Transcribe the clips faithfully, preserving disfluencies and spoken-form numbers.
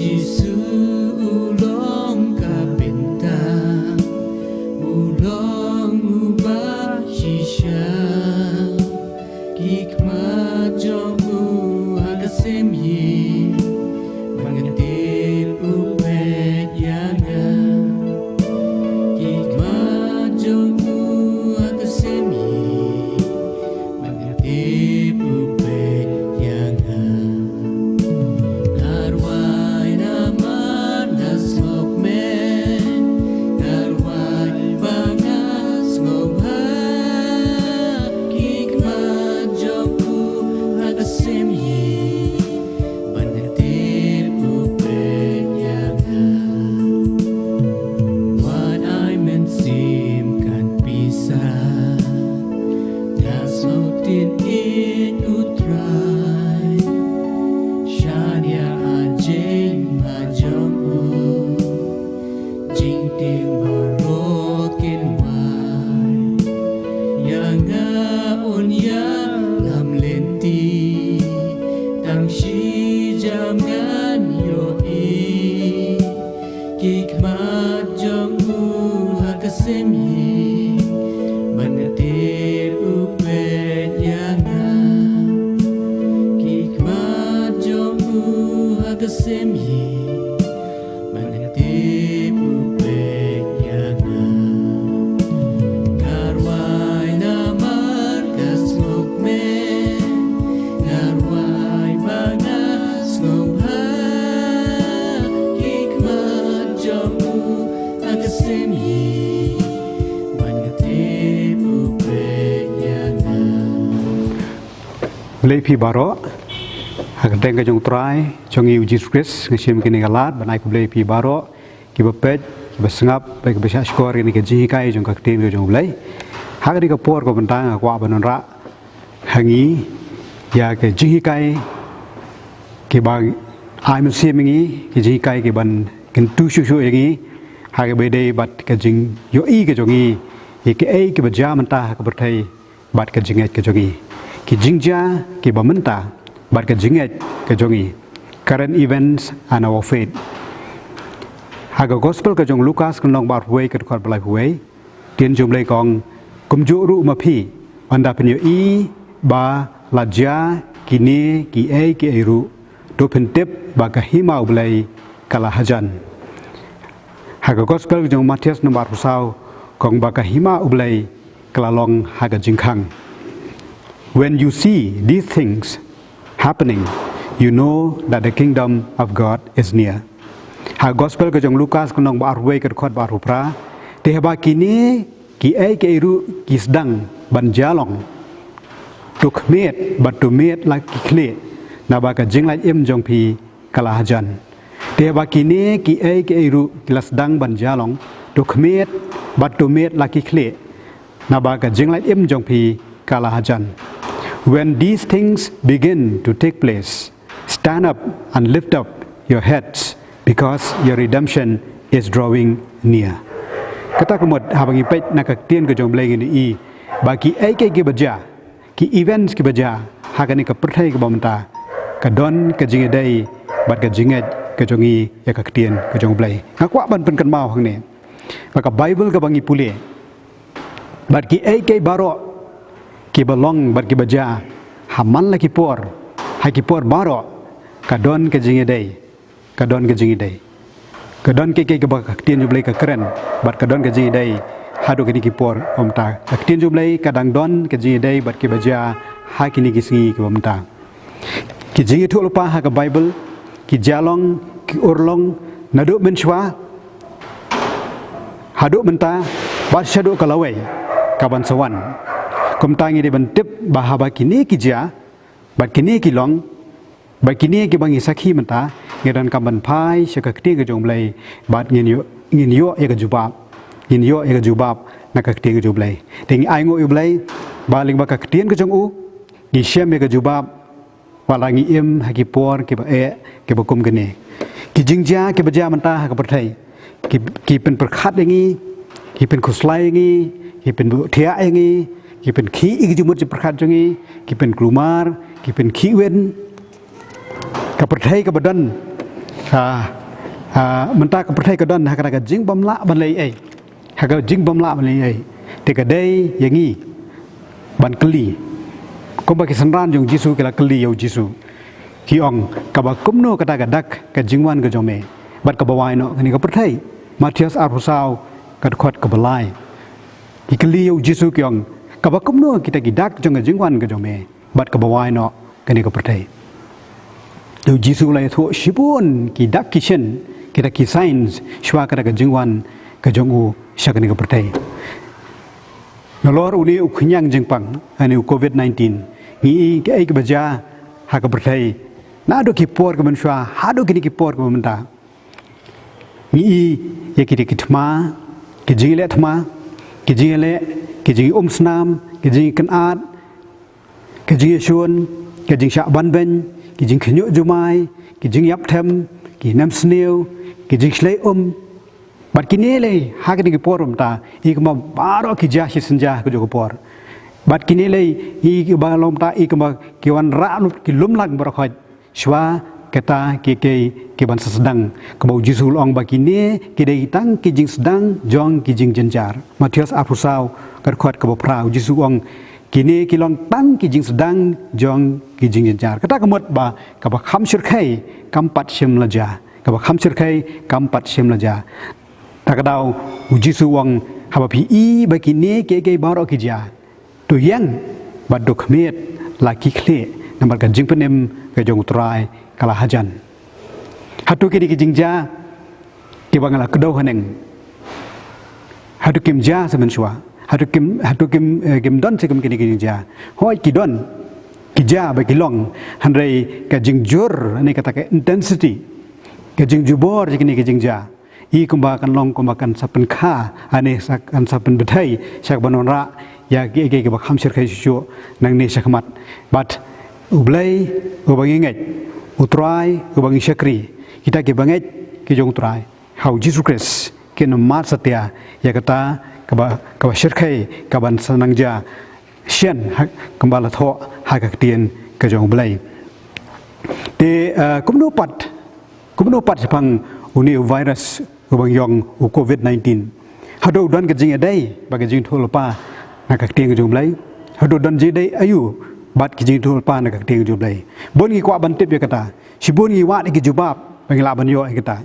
Jisu u long ka bynta, u long uba shisha. Ki khmat jong u ha ka sem ïing, ban ka tip u peit ïa nga. Ki khmat jong u ha ka sem ïing, ban ka tip u peit ïa nga. Nga rwai namar nga sngewkmen, nga rwai ba nga sngewbha. Ki khmat jong u ha ka sem ïing, ban ka tip u peit ïa nga. Wat ai mynsiem kan pisa, nga sngewthuh ïeit u Trai. Shaniah ha jingma jong u, jingtieng baroh kin wai. Ïa nga un ïalam lynti, tang shi jam ngan ïohi. Ki khmat jong u ha ka sem ïing, ban ka tip u peit ïa nga. Ki khmat jong u ha ka sem ïing, ban ka tip u peit ïa nga. Nga rwai namar nga sngewkmen, nga rwai ba nga sngewbha. Ki khmat jong u ha ka sem ïing, ban ka tip u peit ïa nga. Khublei phi baroh ha ka kyrteng ka jong u Trai jong ngi u Jisu Khrist, nga shim kane ka lad ban ai khublei phi baroh kiba peit, kiba sngap bad kiba shahshkor ïa kane ka jinghikai jong ka ktien ka jong u Blei. Ha kane ka por kaba mynta nga kwah ban wanrah ha ngi ïa ka jinghikai kiba ai mynsiem ïa ngi, ka jinghikai kiban kyntu shuh shuh ïa ngi ha kaba ïadei bad ka jingïohi ka jong ngi ïa kaei kaba jia mynta ha ka pyrthei bad ka jingngeit ka jong ngi. Ki jingjia kiba mynta bad ka jingngeit ka jong ngi. Current events and our faith. Ha ka gospel ka jong u Lukas ka lynnong ba arphew wei ka dkhot ba laiphew wei, ktien jong u Blei ka ong, kumjuh ruh ma phi, ynda phin ïohi ba la jia kine kiei kiei ruh, to phin tip ba ka hima u Blei ka la hajan. Ha ka gospel ka jong u Mathaios lynnong ba arphew saw ka ong ba ka hima u Blei ka la long ha ka jingkhang. When you see these things happening, you know that the kingdom of God is near. Ha gospel ka jong u Lukas ka lynnong ba arphew wei ka dkhot ba arphew phra, te haba kine kiei kiei ruh ki sdang ban jia long, to khmied bad to mied la ki khlieh, naba ka jinglait im jong phi ka la hajan. Te haba kine kiei kiei ruh ki la sdang ban jia long, to khmied bad to mied la ki khlieh, naba ka jinglait im jong phi ka la hajan. When these things begin to take place, stand up and lift up your heads, because your redemption is drawing near. Kata ka mut haba ngi peit na ka ktien ka jong u Blei ngin ïohi ba kiei kiei kiba jia, ki events kiba jia ha kane ka pyrthei kaba mynta, ka don ka jingïadei bad ka jingngeit ka jong ngi ïa ka ktien ka jong u Blei. Nga kwah ban pynkynmaw hangne ba ka Baibl kaba ngi pule bad kiei kiei baroh kiba long bad kiba jia ha man la ki por, ha ki por baroh, ka don ka jingïadei, ka don ka jingïadei. Ka don kiei kiei kiba ka ktien jong u Blei ka kren bad ka don ka jingïadei haduh kine ki por. Kumta ka ktien jong u Blei ka dang don ka jingïadei bad kiba jia ha kine ki sngi kiba mynta. Ki jingïathuhlypa ha ka Baibl ki jia long, ki urlong naduh mynshuwa haduh mynta bad shaduh ka lawei kaban sa wan. Kumta ngi dei ban tip ba haba kine ki jia bad kine ki long bad kine kiba ngi sakhi mynta, ngi donkam ban phai sha ka ktien ka jong u Blei bad ngin ïoh, ngin ïoh ïa ka jubab, ngin ïoh ïa ka jubab na ka ktien ka jong u Blei. Te ngi ainguh ïa u Blei ba lyngba ka ktien ka jong u ngi shem ïa ka jubab wat la ngi im ha ki por kiba eh, kiba kum kine. Ki jingjia kiba jia mynta ha ka pyrthei ki, ki pynpyrkhat ïa ngi, ki pynkhuslai ïa ngi, ki pynbuh thiah ïa ngi, ki pynkhih ïa ki jingmut jingpyrkhat jong ngi, ki pynkulmar, ki pynkhih win. Ka pyrthei kaba don Ta, ah, mynta ka pyrthei ka don ha kata ka jingbymlah ban leh ei. Ha ka jingbymlah ban leh ei. Te ka dei ïa ngi ban kylli. Kumba ki synran jong Jisu ki la kylli ïa u Jisu. Ki ong, kaba kumno kata ka dak ka jingwan ka jong me bad kaba wai noh kane ka pyrthei. Mathaios arphew saw ka dkhot kaba lai. Ki kylli ïa u Jisu ki ong, kaba kumno kita ki dak jong ka jingwan ka jong me bad kaba wai noh kane ka pyrthei. Te u Jisu u la ïathuh shibun ki dak ki shin, kita ki signs, shuwa kata ka jingwan ka jong u sha kane ka pyrthei. Nalor une u khñiang jingpang, ane u covid nineteen, ngi i kaei kaba jia ha ka pyrthei naduh ki por ki mynshuwa haduh kine ki por ki mynta. Ngi i ïa kita ki thma, ki jingïaleh thma, ki jingïaleh, ki jingïaumsnam, ki jingïakynad, ki jingïashun, ki jingshah banbeiñ, ki jingkhynñiuh jumai, ki jingïap them, ki nemsniew, ki jingshlei um. Bad kine lei ha kine ki por mynta i kumba baroh ki jia shisien jia ka jong ka por. Bad kine lei i kumba long mynta i kumba ki wanrah lut ki lumlang baroh khoit. Shuwa kata ki, ki, ki ban sa sdang. Kaba u Jisu u la ong ba kine ki dei tang ki jingsdang jong ki jingjynjar. Mathaios arphew saw ka dkhot kaba phra, u Jisu u ong kine ki long tang ki jingsdang jong ki jingjynjar. Kata ka mut ba kaba kham shyrkhei kam pat shym la jia. Kaba kham shyrkhei kam pat shym la jia. Ta ka daw u Jisu u ong haba phi i ba kine ki, ki baroh ki jia. To ïeng bad to khmied la ki khlieh namar ka jingpynim ka jong u Trai ka la hajan. Hato kine ki jingjia kiba nga la kdew haneng, hato kim jia sa mynshuwa? Hato kim, hato kim, eh, kim don sa kum kine ki jingjia? Hooid ki don, ki jia bad ki long, hynrei ka jingjur ne kata ka intensity, ka jingjubor jong kine ki jingjia i kumba kan long kumba kan sa pynkha, ane sa, kan sa pynbthei sha kaba wanrah ïa kiei kiei kiba kham shyrkhei shuh shuh nangne shakhmat. Bad U Blei uba ngi ngeit, U Trai uba ngi shakri, kita kiba ngeit ki jong U Trai ha U Jisu Khrist kin ym mad satia ïa kata kaba, kaba shyrkhei kaban sa nang jia shen ha, kumba la thoh ha ka ktien ka jong U Blei. Te, eh, kumno pat Kumno pat shaphang une u virus uba ngi ong u covid nineteen? Hato u don ka jingïadei bad ka jingïathuhlypa na ka ktien ka jong U Blei? Hato u don jingïadei aïu bad ka jingïathuhlypa na ka ktien ka jong U Blei? Bun ngi kwah ban tip ïa kata. Shibun ngi wad ïa ki jubab ba ngi lah ban ïoh ïa kata.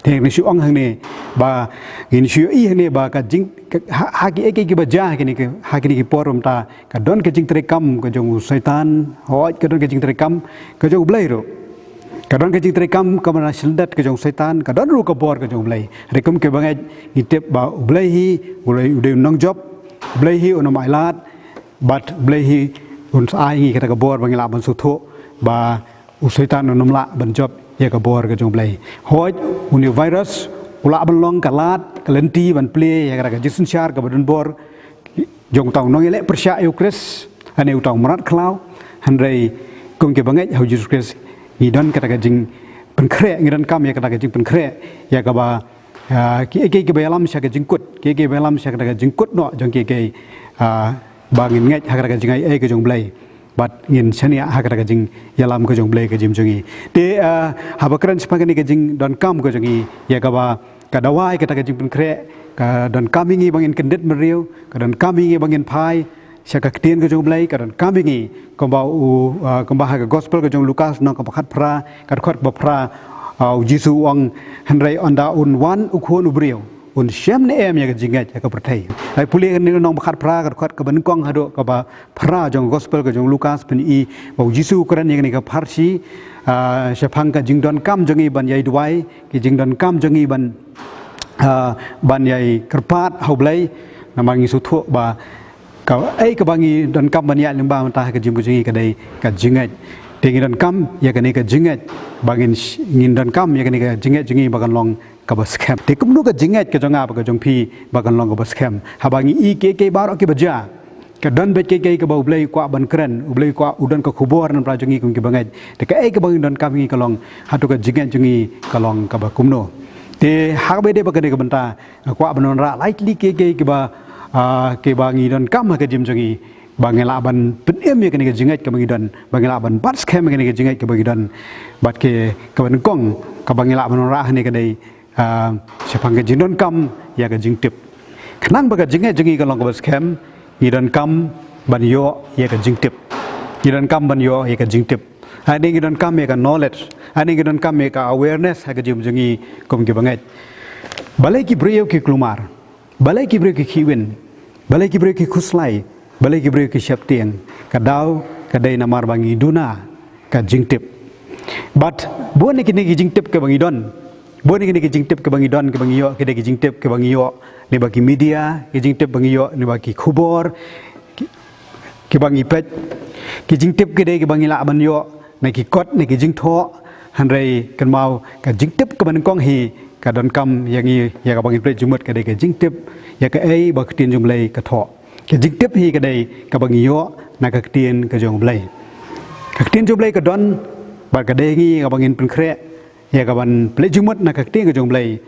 Te ngin shu ong hangne ba, ngin shu ïohi hangne ba ka jing, ka, ha, ha kiei kiei kiba jia ha kine ki, ha kine ki por mynta, ka don ka jingtrei kam ka jong u Soitan, hooid ka don ka jingtrei kam ka jong U Blei ruh. Ka don ka jingtrei kam kaba na shyndet ka jong u Soitan, ka don ruh ka bor ka jong U Blei. Hynrei kum kiba ngeit ngi tip ba U Blei hi, U Blei u dei u nongjop, U Blei hi un ym ailad, bad U Blei hi un sa ai ngi kata ka bor ba ngi lah ban sngewthuh ba u Soitan un ym lah ban jop ïa ka bor ka jong U Blei. Hooid, une u virus u lah ban long ka lad, ka lynti ban plie ïa kata ka jingsynshar kaba don bor jong uta u nongïaleh pyrshah ïa U Khrist, ane uta u mrad khlaw, hynrei kum kiba ngeit ha U Jisu Khrist ngi don kata ka jingpynkhreh, ngi donkam ïa kata ka jingpynkhreh ïa kaba, ah, kiei kiei kiba ïalam sha ka jingkut, kiei kiei kiba ïalam sha kata ka jingkut noh jong kiei kiei, ah, ba ngin ngeit ha kata ka jingai ei ka jong U Blei. Bad ngin shaniah ha kata ka jingïalam ka jong U Blei ka jingim jong ngi. Te, ah, haba kren shaphang kane ka jingdonkam ka jong ngi ïa kaba ka dawai kata ka jingpynkhreh, ka donkam ïa ngi ba ngin kyndit bynriew, ka donkam ïa ngi ba ngin phai sha ka ktien ka jong U Blei, ka donkam ïa ngi kumba u, ah, kumba ha ka gospel ka jong u Lukas lynnong kaba khatphra, ka dkhot kaba phra, ah, u Jisu u ong, hynrei ynda un wan u Khun u briew, un shem ne em ïa ka jingngeit ha ka pyrthei? Ai pule kane lynnong ba khatphra, ka dkhot kaba nyngkong haduh kaba phra jong gospel ka jong u Lukas, phin i ba u Jisu u kren ïa kane ka pharshi, ah, shaphang ka jingdonkam jong ngi ban ïai duwai, ka jingdonkam jong ngi ban, ah, ban ïai kyrpad ha U Blei, namar ngi sngewthuh ba kaei kaba ngi donkam ban ïaid lyngba mynta ha ka jingim ka jong ngi ka dei ka jingngeit. Te ngi donkam ïa kane ka jingngeit ba ngin sh-, ngin donkam ïa kane ka jingngeit jong ngi ba kan long kaba skhem. Te kumno ka jingngeit ka jong nga bad ka jong phi ba kan long kaba skhem? Haba ngi i kiei kiei baroh kiba jia, ka don beit kiei kiei kaba U Blei u kwah ban kren, U Blei u kwah u don ka khubor na bynta jong ngi kum kiba ngeit. Te kaei kaba ngi donkam ngi ka long, hato ka jingngeit jong ngi ka long kaba kumno? Te ha kaba ïadei bad kane ka bynta nga kwah ban wanrah lai tylli kiei kiei kiba, ah, kiba ngi donkam ha ka jingim jong ngi ba ngi lah ban pynim ïa kane ka jingngeit kaba ngi don, ba ngi lah ban bat skhem ïa kane ka jingngeit kaba ngi don. Bad ka, kaba nyngkong, kaba ngi lah ban wanrah hangne ka dei, ah, shaphang ka jingdonkam ïa ka jingtip. Khnang ba ka jingngeit jong ngi kan long kaba skhem, ngi donkam ban ïoh ïa ka jingtip. Ngi donkam ban ïoh ïa ka jingtip. Hangne ngi donkam ïa ka knowledge. Hangne ngi donkam ïa ka awareness ha ka jingim jong ngi kum kiba ngeit. Balei ki briew ki kulmar? Balei ki briew ki khihwin? Balei ki briew ki khuslai? Balei ki briew ki sheptieng? Ka daw ka dei namar ba ngi duna ka jingtip. Bad bun na kine ki jingtip kiba ngi don, bun na kine ki jingtip kiba ngi don, kiba ngi ïoh, ki dei ki jingtip kiba ngi ïoh lyngba ki media, ki jingtip ba ngi ïoh lyngba ki khubor, ki, kiba ngi peit, ki jingtip ki dei kiba ngi lah ban ïoh na ki kot, na ki jingthoh. Hynrei kynmaw, ka jingtip kaba nyngkong hi ka donkam ïa ngi, ïa kaba ngin peit jingmut, ka dei ka jingtip ïa kaei ba ka ktien jong U Blei ka thoh. Ka jingtip hi ka dei kaba ngi ïoh na ka ktien ka jong U Blei. Ka ktien jong U Blei ka don, bad ka dei ngi kaba ngin pynkhreh ïa kaban peit jingmut na ka ktien ka jong U Blei.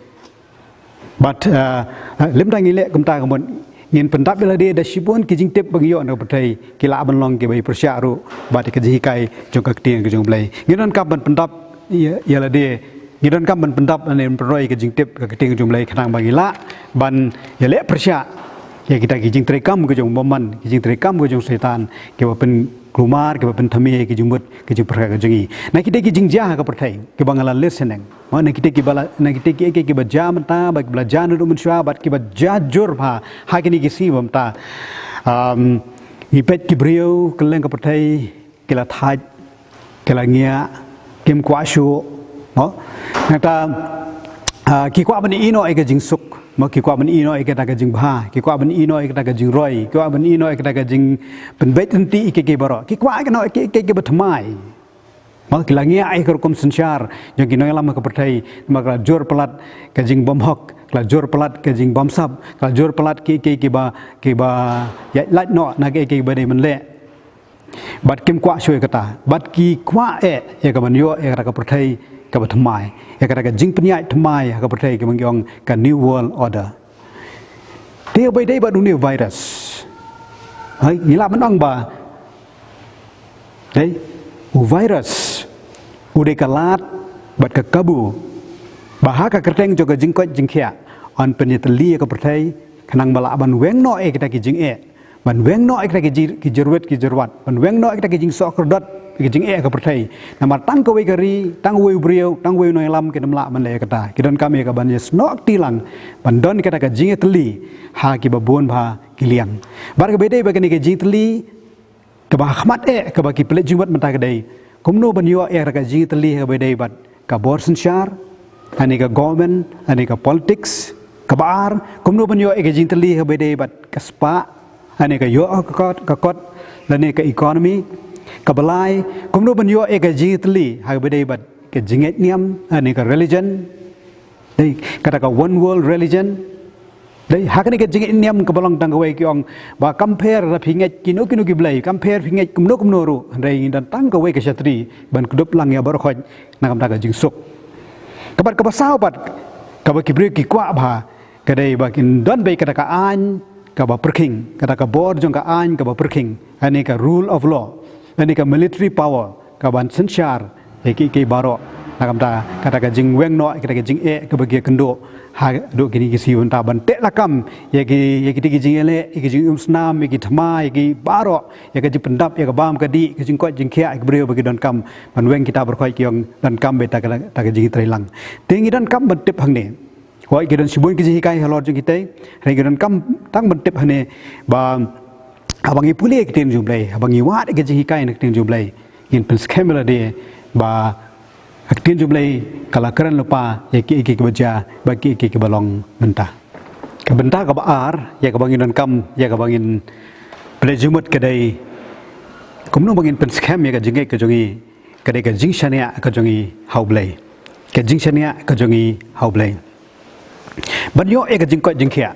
Bad, ah, ah, lymda ngi leh kumta ka mut, ngin pyndap ïa lade da shibun ki jingtip ba ngi ïoh na ka pyrthei, ki lah ban long kiba pyrshah ruh bad ka jinghikai jong ka ktien ka jong U Blei. Ngi donkam ban pyndap ïa, ïa lade, ngi donkam ban pyndap lane ban pynroi ka jingtip ka ktien ka jong U Blei, khnang ba ngi lah ban ïaleh pyrshah ïa kita ki jingtreikam ka jong u bymman, ki jingtreikam ka jong u Soitan, kiba pynkulmar, kiba pynthame ïa ki jingmut, ki jingpyrkhat ka jong ngi. Na kita ki jingjia ha ka pyrthei kiba nga la list hangne. Mo, na kita kiba la, na kita kiei kiei kiba jia mynta, bad kiba la jia naduh mynshuwa, bad kiba jia jur bha ha kine ki sngi ba mynta. Um, ngi peit ki briew kylleng ka pyrthei, ki la thait, ki la ngiah, kim kwah shuh. Mo, nangta, ah, ki kwah ban ïehnoh ïa ka jingsuk. Mo, ki kwah ban ïehnoh ïa kata ka jingbha, ki kwah ban ïehnoh ïa kata ka jingroi, ki kwah ban ïehnoh ïa kata ka jingpynbeit lynti ïa kiei kiei baroh. Ki kwah ban ïehnoh ïa kiei kiei kiba thymmai. Mo, ki la ngiah ïa ka rukom synshar jong ki nongïalam ha ka pyrthei, namar ka la jur palat ka jingbymhok, ka la jur palat ka jingbamsap, ka la jur palat kiei kiei kiba, kiba ïaid lait noh na kiei kiei kiba dei ban leh. Bad kim kwah shuh ïa kata, bad ki kwah eh ïa kaban ïoh ïa kata ka pyrthei kaba thymmai, ïa kata ka jingpynïaid thymmai ha ka pyrthei kaba ngi ong ka New World Order. Te ba ïadei bad une u virus, hei, ngi lah ban ong ba, hei, u virus u dei ka lad bad ka kabu ba ha ka kyrteng jong ka jingkoit jingkhiah yn pynïatylli ïa ka pyrthei, khnang ba lah ban weng noh ïa kita ki jingeh, ban weng noh ïa kita ki jir-, ki jirwit ki jirwat, ban weng noh ïa kita ki jingsohkyrdot, ki jingeh ha ka pyrthei. Namar tang kawei ka ri, tang uwei u briew, tang uwei u nongïalam kim lah ban leh ïa kata. Ki donkam ïa kaban ïasnoh kti lang ban don kata ka jingïatylli ha kiba bun bha ki liang. Bad kaba ïadei bad kane ka jingïatylli, kaba ha khmat eh kaba ki pynleit jingmut mynta ka dei kumno ban ïoh ïa kata ka jingïatylli ha kaba ïadei bad ka bor synshar, lane ka government, lane ka politics. Kaba ar, kumno ban ïoh ïa ka jingïatylli ha kaba ïadei bad ka spah, lane ka ïoh ka kot, ka kot, lane ka economy. Kaba lai, kumno ban ïoh ïa ka jingïatylli ha kaba ïadei bad ka jingngeit niam, lane ka religion. Dei, kata ka one world religion. Dei, ha kane ka jingngeit niam kaba long tang kawei, ki ong ba kam pher lada phi ngeit kino kino ki blei, kam pher phi ngeit kumno kumno ruh, hynrei ngi don tang kawei ka shatri ban kdup lang ïa baroh khoit na ka bynta ka jingsuk. Ka bad kaba saw pat, kaba ki briew ki kwah bha, ka dei ba kin don beit kata ka aiñ kaba pyrkhing, kata ka bor jong ka aiñ kaba pyrkhing, lane ka rule of law, lane ka military power, kaban synshar ïa kiei kiei baroh. Na ka bynta kata ka jingweng noh, kata ka jingeh kaba ki ïakynduh haduh kine ki sngi mynta, ban teh lakam ïa ki, ïa kita ki jingïaleh, ïa ki jingumsnam, ïa ki thma, ïa ki baroh, ïa ka jingpyndap ïa ka bam ka dih, ka jingkoit jingkhiah ïa ki briew ba ki donkam ban weng kita baroh khoit, ki ong donkam beit kata ka, kata ka jingïatreilang. Te ngi donkam ban tip hangne. Hooid, ki don shibun ki jinghikai halor jong kita, hynrei ngi donkam tang ban tip hangne ba haba ngi pule ïa ka ktien jong U Blei, haba ngi wad ïa ka jinghikai na ka ktien jong U Blei, ngin pynskhem ïa lade ba ka ktien jong U Blei ka la kren lypa ïa kiei kiei kiba jia bad kiei kiei kiba long mynta. Ka bynta kaba ar ïa kaba ngi donkam, ïa kaba ngin pynleit jingmut ka dei kumno ba ngin pynskhem ïa ka jingngeit ka jong ngi, ka dei ka jingshaniah ka jong ngi ha U Blei. Ka jingshaniah ka jong ngi ha U Blei. Ban ïoh ïa ka jingkoit jingkhiah.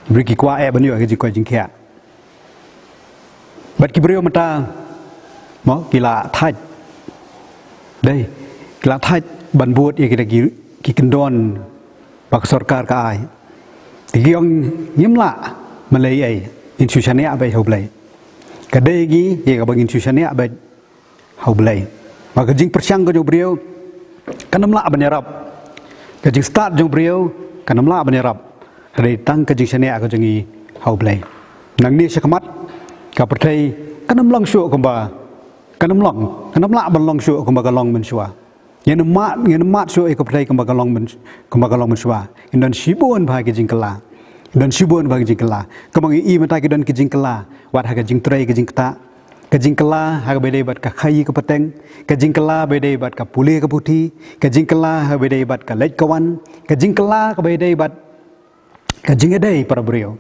Ki briew ki kwah eh ban ïoh ïa ka jingkoit jingkhiah. Bad ki briew mynta, mo, ki la thait. Dei, ki la thait ban bud ïa kita ki, ki kyndon ba ka sorkar ka ai. Te ki ong ngim lah, mynlei ei, ngin shu shaniah beit ha U Blei. Ka dei ngi ïa kaba ngin shu shaniah beit ha U Blei. Ba ka jingpyrshang ka jong u briew, kan ym lah ban ïarap. Ka jingstad jong u briew kan ym lah ban ïarap. Hynrei tang ka jingshaniah ka jong ngi ha u Blei. Nangne shakhmat ka pyrthei kan ym long shuh kumba, kan ym long, kan ym lah ban long shuh kumba ka long mynshuwa. Ngin ym mad, ngin ym mad shuh ïa ka pyrthei kumba ka long myn, kumba ka long mynshuwa. Ngin don shibun bha ki jingkylla. Ngin don shibun bha ki jingkylla. Kumba ngi ïohi mynta ki don ki jingkylla, wat ha ka jingtrei ka jingktah, ka jingkylla ha kaba ïadei bad ka khaïi ka pateng, ka jingkylla ba ïadei bad ka pule ka puthi, ka jingkylla ha kaba ïadei bad ka leit ka wan, ka jingkylla kaba ïadei bad ka jingïadei para briew,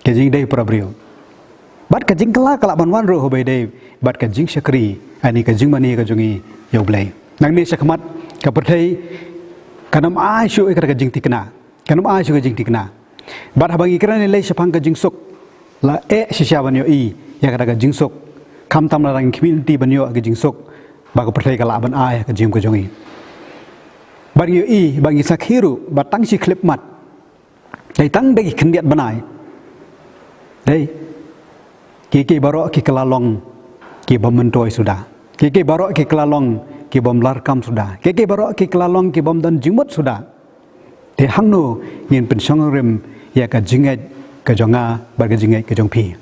ka jingïadei para briew. Bad ka jingkylla ka lah ban wan ruh ha kaba ïadei bad ka jingshakri, ani ka jingmane ka jong ngi ïa u Blei. Nangne shakhmat ka pyrthei kan ym ai shuh ïa kata ka jingthikna, kan ym ai shuh ka jingthikna. Bad haba ngi kren lei shaphang ka jingsuk, la eh shisha ban ïohi ïa kata ka jingsuk. Khamtam la dang khmih lynti ban ïoh ka jingsuk, ba ka pyrthei ka lah ban ai ka jingim ka jong ngi. Bad ngi ïohi, bad ngi sakhi ruh ba tang shi khyllipmat, dei tang da ki khyndiat bnai, dei, ki, ki baroh ki kylla long ki bym myntoi suda. Ki, ki baroh ki kylla long ki bym larkam suda. Ki, ki baroh ki kylla long ki bym don jingmut suda. Te hangno ngin pynshong rim ïa ka jingngeit ka jong nga bad ka jingngeit ka jong phi?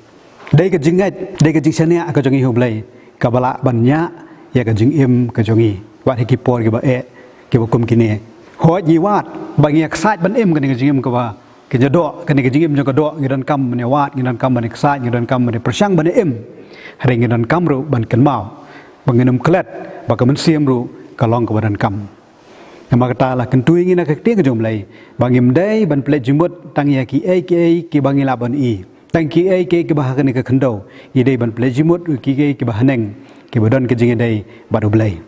Dei ka jingngeit, dei ka jingshaniah ka jong ngi ha u Blei kaba lah ban ñiah ïa ka jingim ka jong ngi, wat ha ki por kiba eh, kiba kum kine. Hooid, ngi wad ba ngi ïa ksaid ban im kane ka jingim kaba, ka jingdoh, kane ka jingim jong ka doh, ngi donkam ban ïa wad, ngi donkam ban ïa ksaid, ngi donkam ban ïa pyrshang ban ïa im. Hynrei ngi donkam ruh ban kynmaw ba ngin ym klet ba ka mynsiem ruh ka long kaba donkam. Namar kata la kyntu ïa ngi na ka ktien ka jong u Blei ba ngim dei ban pynleit jingmut tang ïa kiei kiei kiba ngi lah ban ïohi, tang kiei kiei kiba ha kane ka khyndew. Ngi dei ban pynleit jingmut ïa kiei kiei kiba haneng, kiba don ka jingïadei bad u Blei.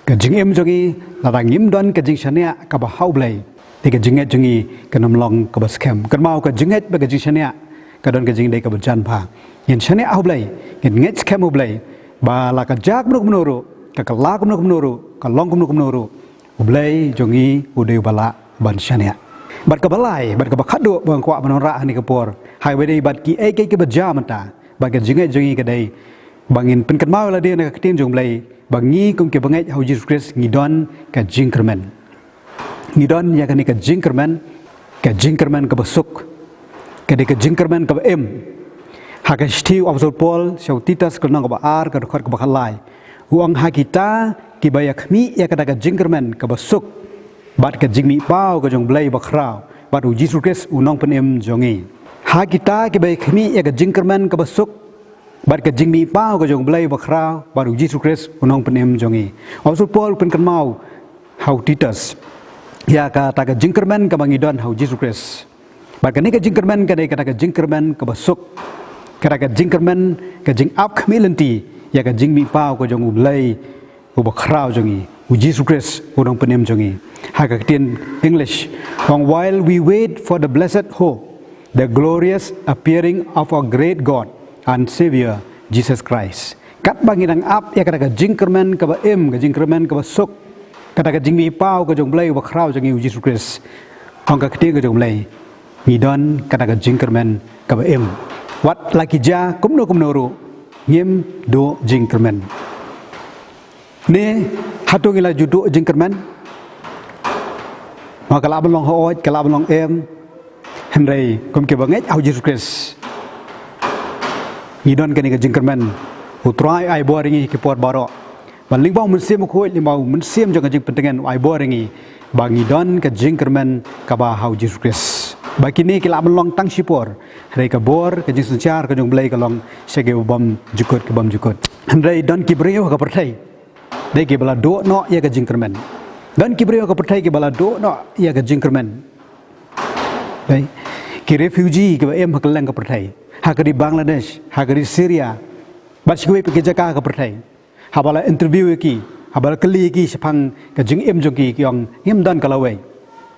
Ka jingim jong ngi, lada ngim don ka jingshaniah kaba ha u Blei, te ka jingngeit jong ngi kan ym long kaba skhem. Kynmaw, ka jingngeit bad ka jingshaniah ka don ka jingïadei kaba jan bha. Ngin shaniah ha u Blei, ngin ngeit skhem ha u Blei, ba la ka jia kumno kumno ruh, ka kylla kumno kumno ruh, ka long kumno kumno ruh, u Blei jong ngi u dei uba lah ban shaniah. Bad kaba lai, bad kaba khatduh ba nga kwah ban wanrah ha kane ka por, ha kaba ïadei bad kiei kiei kiba jia mynta, bad ka jingngeit jong ngi ka dei ba ngin pynkynmaw ïa lade na ka ktien jong u Blei ba ngi kum kiba ngeit ha u Jisu Khrist ngi don ka jingkyrmen. Ngi don ïa kane ka jingkyrmen, ka jingkyrmen kaba suk, ka dei ka jingkyrmen kaba im. Ha ka shithi u Apostol Paul sha u Titus, ka lynnong kaba ar, ka dkhot kaba khatlai, u ong, ha kita kiba ïa khmih ïa kata ka jingkyrmen kaba suk bad ka jingmihpaw ka jong u Blei bakhraw bad u Jisu Khrist u nongpynim jong ngi. Ha kita kiba ïa khmih ïa ka jingkyrmen kaba suk bad ka jingmihpaw ka jong u Blei bakhraw bad u Jisu Khrist u nongpynim jong ngi. U Apostol Paul u pynkynmaw ha u Titus ïa kata ka jingkyrmen kaba ngi don ha u Jisu Khrist. Bad kane ka jingkyrmen ka dei kata ka jingkyrmen kaba suk, kata ka jingkyrmen, ka jingap khmih lynti ïa ka jingmihpaw ka jong u Blei uba khraw jong ngi, u Jisu Khrist u nongpynim jong ngi. Ha ka ktien English, ong, while we wait for the blessed hope, the glorious appearing of our great God and Savior, Jesus Christ. Katba ngi dang ap ïa kata ka jingkyrmen kaba im, ka jingkyrmen kaba suk, kata ka jingmihpaw ka jong u Blei uba khraw jong ngi, u Jisu Khrist, ong ka ktien ka jong u Blei, ngi don kata ka jingkyrmen kaba im. Wat la ki jia kumno kumno ruh, ngim duh jingkyrmen. Ne, hato ngi la ju duh jingkyrmen? Ma ka lah ban long hooid, ka lah ban long em. Hynrei kum kiba ngeit ha u Jisu Khrist, ngi don kane ka jingkyrmen. U Trai ai bor ïa ngi ki por baroh. Ban lyngba u Mynsiem Bakhuid, lyngba u mynsiem jong ka jingpyntngen, u ai bor ïa ngi ba ngi don ka jingkyrmen kaba ha u Jisu Khrist. Ba kine ki lah ban long tang shipor, hynrei ka bor, ka jingsynshar ka jong u Blei ka long sha kiba bym jukut, ki bym jukut. Hynrei don ki briew ha ka pyrthei, dei, kiba la duh noh ïa ka jingkyrmen. Don ki briew ha ka pyrthei kiba la duh noh ïa ka jingkyrmen. Dei, ki refugee kiba im ha kylleng ka pyrthei, ha ka ri Bangladesh, ha ka ri Syria, bad shi kawei pat ki jaka ha ka pyrthei. Haba la interview ïa ki, haba la kylli ïa ki shaphang ka jingim jong ki, ki ong, ngim don ka lawei.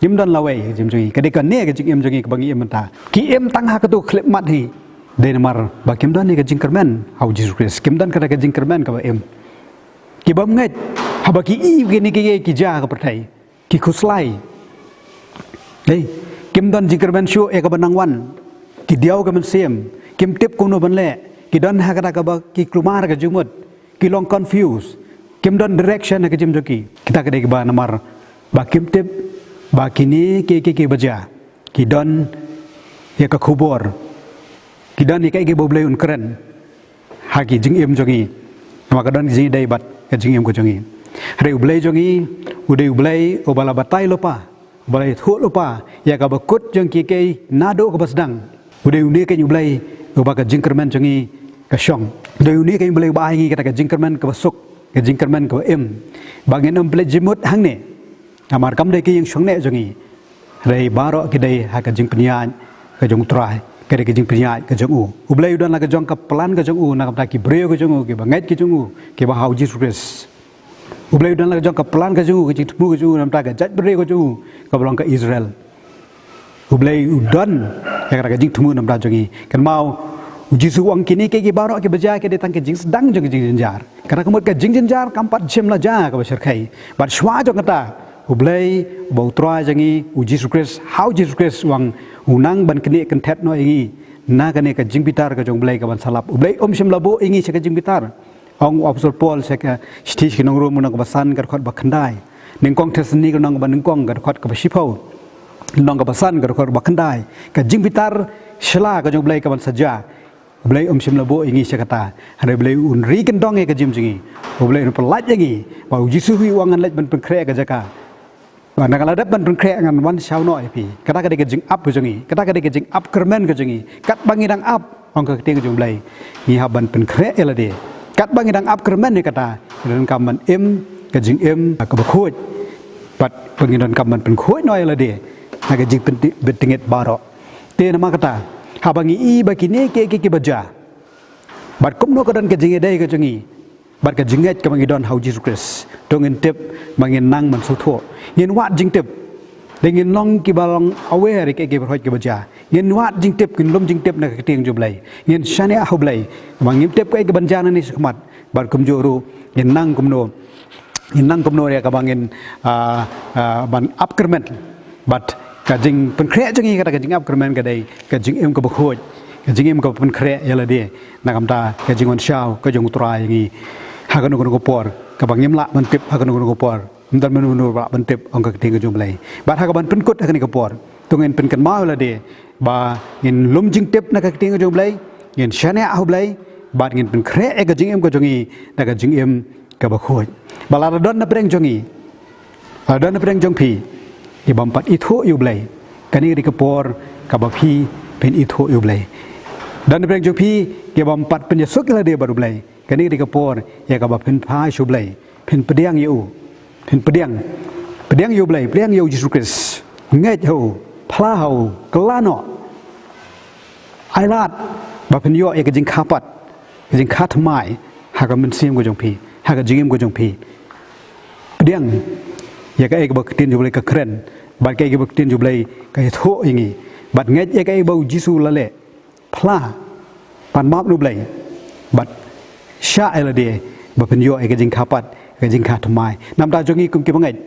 Ngim don lawei ka jingim jong ngi. Ka dei kane ka jingim jong ngi kaba ngi im mynta. Ki im tang ha kato ka khyllipmat hi. Dei namar ba kim don ïa ka jingkyrmen ha u Jisu Khrist. Kim don kata ka jingkyrmen kaba im. Ki bym ngeit, haba ki ïohi ïa kine kiei kiei ki jia ha ka pyrthei, ki khuslai. Dei, kim don jingkyrmen shuh ïa kaba nang wan. Ki diaw ka mynsiem, kim tip kumno ban leh. Ki don ha kata kaba ki kulmar ka jingmut. Ki long confused. Kim don direction ha ka jingim jong ki. Kita ka dei kiba namar ba kim tip ba kine ki, ki, ki ba jia, ki don ïa ka khubor, ki don ïa ka, ki ba U Blei un kren ha ki jingim jong ngi. Namar ka don ki jingïadei bad ka jingim ka jong ngi. Hynrei U Blei jong ngi u dei U Blei uba la batai lypa, uba la ïathuh lypa ïa kaba kut jong ki, ki naduh kaba sdang. U dei une keiñ U Blei uba ka jingkyrmen jong ngi ka shong. U dei une keiñ U Blei uba ai ngi kata ka jingkyrmen kaba suk, ka jingkyrmen kaba im, ba ngin ym pynleit jingmut hangne. Namar kam dei ki ïing shongneh jong ngi, hynrei baroh ki dei ha ka jingpynïaid ka jong U Trai, ka dei ka jingpynïaid ka jong U. U Blei u don la ka jong ka plan ka jong U na ka bynta ki briew ka jong U, kiba ngeit ka jong U, kiba ha U Jisu Khrist. U Blei u don la ka jong ka plan ka jong U, ka jingthmu ka jong U na ka bynta ka jaitbynriew ka jong U kaba long ka Israel. U Blei u don ïa kata ka jingthmu na ka bynta jong ngi. Kynmaw, U Jisu u ong kine ki, ki baroh kiba jia ki dei tang ka jingsdang jong ka jingjynjar. Kata ka mut ka jingjynjar kam pat shym la jia kaba shyrkhei. Bad shuwa jong kata, U Blei uba U Trai jong ngi, U Jisu Khrist, ha U Jisu Khrist u ong, u nang ban knieh kynthet noh ïa ngi na kane ka jingbitar ka jong U Blei kaban sa lap. U Blei um shym la buh ïa ngi sha ka jingbitar. Ong u Apostol Paul sha ka shithi sha ki nong Rom, lynnong kaba san, ka dkhot ba khyndai. Nyngkong Thessaloni, lynnong kaba nyngkong, ka dkhot kaba shiphew. Lynnong kaba san, ka dkhot ba khyndai. Ka jingbitar shylla ka jong U Blei kaban sa jia, U Blei um shym la buh ïa ngi sha kata. Hynrei U Blei un ri kyndong ïa ka jingim jong ngi. U Blei un pyllait ïa ngi. Ba U Jisu hi u ong ngan leit ban pynkhreh ïa ka jaka. Ba na ka la dep ban pynkhreh ngan wan shaw noh ïa phi. Kata ka dei ka jingap ka jong ngi. Kata ka dei ka jingap kyrmen ka jong ngi. Katba ngi dang ap, ong ka ktien ka jong U Blei, ngi hap ban pynkhreh ïa lade. Katba ngi dang ap kyrmen ïa kata, ngi donkam ban im ka jingim kaba khuid. Bad ba ngi donkam ban pynkhuid noh ïa lade na ka jingpynti-, byntingit baroh. Te namar kata, haba ngi i ba kine ki, ki, kiba jia, bad kumno ka don ka jingïadei ka jong ngi bad ka jingngeit kaba ngi don ha U Jisu Khrist, to ngin tip ba ngin nang ban sngewthuh. Ngin wad jingtip. Dei ngin long kiba long aware ïa ki, ki briew kiba jia. Ngin wad jingtip, ngin lum jingtip na ka ktien jong U Blei. Ngin shaniah ha U Blei. Ba ngin tip kaei kaban jia nangne shakhmat. Bad kumjuh ruh ngin nang kumno, ngin nang kumno ïa kaba ngin, ah, ah, ban ap kyrmen. Bad ka jingpynkhreh jong ngi, kata ka jingap kyrmen ka dei ka jingim kaba khuid, ka jingim kaba pynkhreh ïa lade na ka bynta ka jingwan shaw ka jong U Trai ïa ngi ha kano kano ka por kaba ngim lah ban tip, ha kano kano ka por ym don mano mano ba lah ban tip, ong ka ktien ka jong U Blei. Bad ha kaban pynkut ha kane ka por, to ngin pynkynmaw ïa lade ba ngin lum jingtip na ka ktien ka jong U Blei, ngin shaniah ha U Blei, bad ngin pynkhreh ïa ka jingim ka jong ngi da ka jingim kaba khuid. Ba lada don na pdeng jong ngi, lada don na pdeng jong phi, ki bym pat ithuh ïa U Blei, kane ka dei ka por kaba phi phin ithuh ïa U Blei. Don na pdeng jong phi ki bym pat pynïasuk ïa lade bad U Blei, kane ka dei ka por ïa kaba phin phai sha U Blei, phin pdiang ïa U, phin pdiang, pdiang ïa U Blei, pdiang ïa U Jisu Khrist, ngeit ha U, phla ha U, kylla noh. Ai lad ba phin ïoh ïa ka jingkha pat, ka jingkha thymmai ha ka mynsiem ka jong phi, ha ka jingim ka jong phi. Pdiang ïa kaei kaba ka ktien jong U Blei ka kren, bad kaei kaba ka ktien jong U Blei ka ïathuh ïa ngi. Bad ngeit ïa kaei ba U Jisu u la leh. Phla, pan map na U Blei, bad shah ïa lade ba phin ïoh ïa ka jingkha pat, ka jingkha thymmai. Na ka bynta jong ngi kum ki bangeit,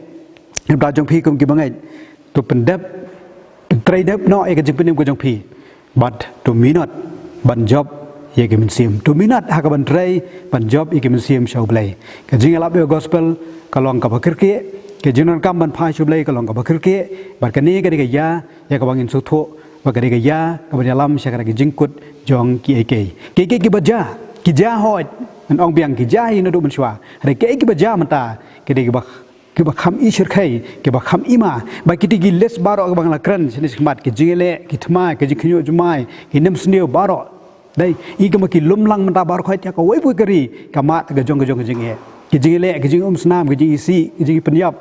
na ka bynta jong phi kum ki bangeit, to pyndep, pyntrei dep noh ïa ka jingpynim ka jong phi. Bad to minot ban jop ïa ki mynsiem. To minot ha kaban trei ban jop ïa ki mynsiem sha U Blei. Ka jingïalap ïa ka gospel ka long kaba kyrkieh, ka jingdonkam ban phai sha U Blei ka long kaba kyrkieh. Bad kane ka dei ka ïa ïa kaba ngin sngewthuh ba ka dei ka ïa kaban ïalam sha kata ka jingkut jong kiei kiei. Kiei kiei kiba jia, ki jia hooid, ngan ong biang ki jia hi naduh mynshuwa. Hynrei kiei kiba jia mynta, ki dei kiba, kiba kham i shyrkhei, kiba kham i ma. Ba kitei ki list baroh kiba nga la kren shane shakhmat, ki jingïaleh, ki thymmai, ki jingkhynñiuh jingmai, ki nym sniew baroh. Dei, i kumba ki lum lang mynta baroh khoit ïa kawei pa kawei ka ri, ka mad ka jong ka jong ka jingeh. Ki jingïaleh, ki jingumsnam, ki jingisih, ki jingpynïap,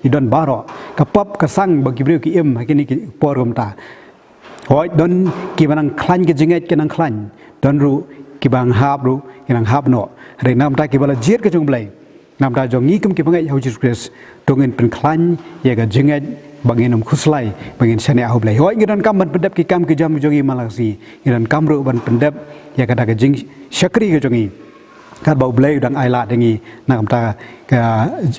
ki don baroh. Ka pop ka sang ba ki briew ki im ha kine ki por kumta. Hooid, don kiba nang khlaiñ ka jingngeit, ki nang khlaiñ. Don ruh kiba nang hap ruh ki nang hap noh. Hynrei na ka bynta kiba la jied ka jong U Blei, na ka bynta jong ngi kum ki bangeit ha U Jisu Khrist, to ngin pynkhlaiñ ïa ka jingngeit ba ngin ym khuslai, ba ngin shaniah ha U Blei. Hooid, ngi donkam ban pyndep ki kam ki jam jong ngi man la ka sngi. Ngi donkam ruh ban pyndep ïa kata ka jingshakri ka jong ngi. Katba U Blei u dang ai lad ïa ngi na ka bynta ka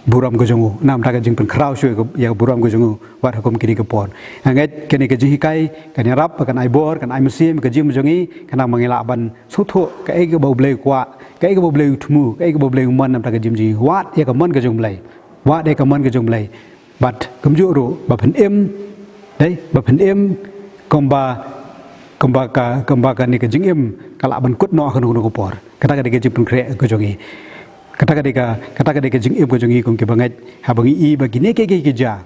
burom ka jong u, na ka bynta ka jingpynkhraw shuh ïa ka burom ka jong u, wat ha kum kine ki por. Nga ngeit kane ka jinghikai kan ïarap, kan ai bor, kan ai mynsiem ka jingim jong ngi, khnang ba ngi lah ban sngewthuh kaei kaba U Blei u kwah, kaei kaba U Blei u thmu, kaei kaba U Blei u mon na ka bynta ka jingim jong ngi. Wad ïa ka mon ka jong U Blei. Wad ïa ka mon ka jong U Blei. Bad kumjuh ruh ba phin im, dei, ba phin im kumba, kumba ka, kumba kane ka jingim ka lah ban kut noh ha kano kano ka por. Kata ka dei ka jingpynkhreh ka jong ngi. Kata ka dei ka, kata ka dei ka jingim ka jong ngi kum kiba ngeit, haba ngi i ba kine kiei kiei ki jia,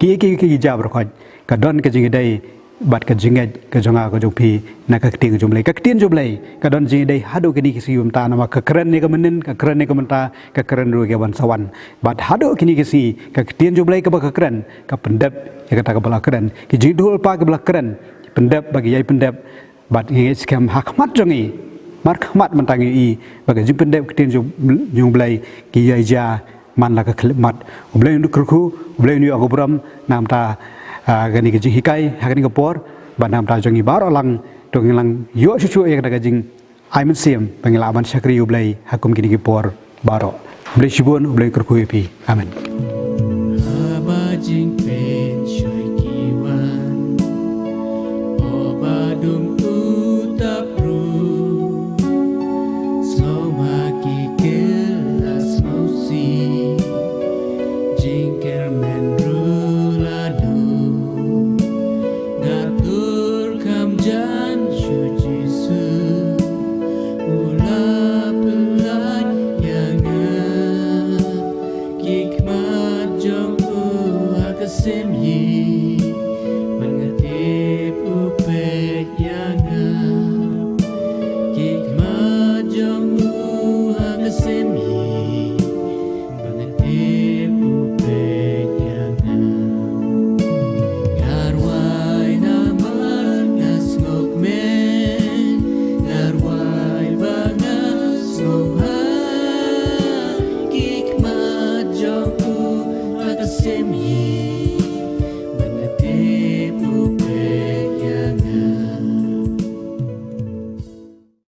kiei kiei ki jia baroh khoit, ka don ka jingïadei bad ka jingngeit ka jong nga ka jong phi na ka ktien jong U Blei. Ka ktien jong U Blei ka don jingïadei haduh kine ki sngi mynta, namar ka kren ïa ka mynnin, ka kren ïa ka mynta, ka kren ruh ïa ka ban sa wan. Bad haduh kine ki sngi ka ktien jong U Blei kaba ka kren ka pyndep ïa kata kaba la kren. Ki jingïathuhlypa kiba la kren ki pyndep bad ki ïai pyndep. Bad ngi ngeit skhem ha khmat jong ngi, markhmat mynta ngi i ba ka jingpyndep ka ktien jong, jong U Blei ki ïai jia man la ka khyllipmat. U Blei un kyrkhu, U Blei un ïoh ka burom na ka bynta, ah, kane ka jinghikai ha kane ka por, bad na ka bynta jong ngi baroh lang, to ngin lang ïoh shuh shuh ïa kata ka jingai mynsiem ba ngin lah ban shakri U Blei ha kum kine ki por baroh. U Blei shibun, U Blei kyrkhu ïa phi. Amen. Haba jingpynshoi ki wan, o ba dum u tapru, sngewma ki kyrlas mawsi, jingkyrmen ruh la dum. Nga tur kham jan shu Jisu, u la pynlait ïa nga. Ki khmat jong u ha ka sim yi.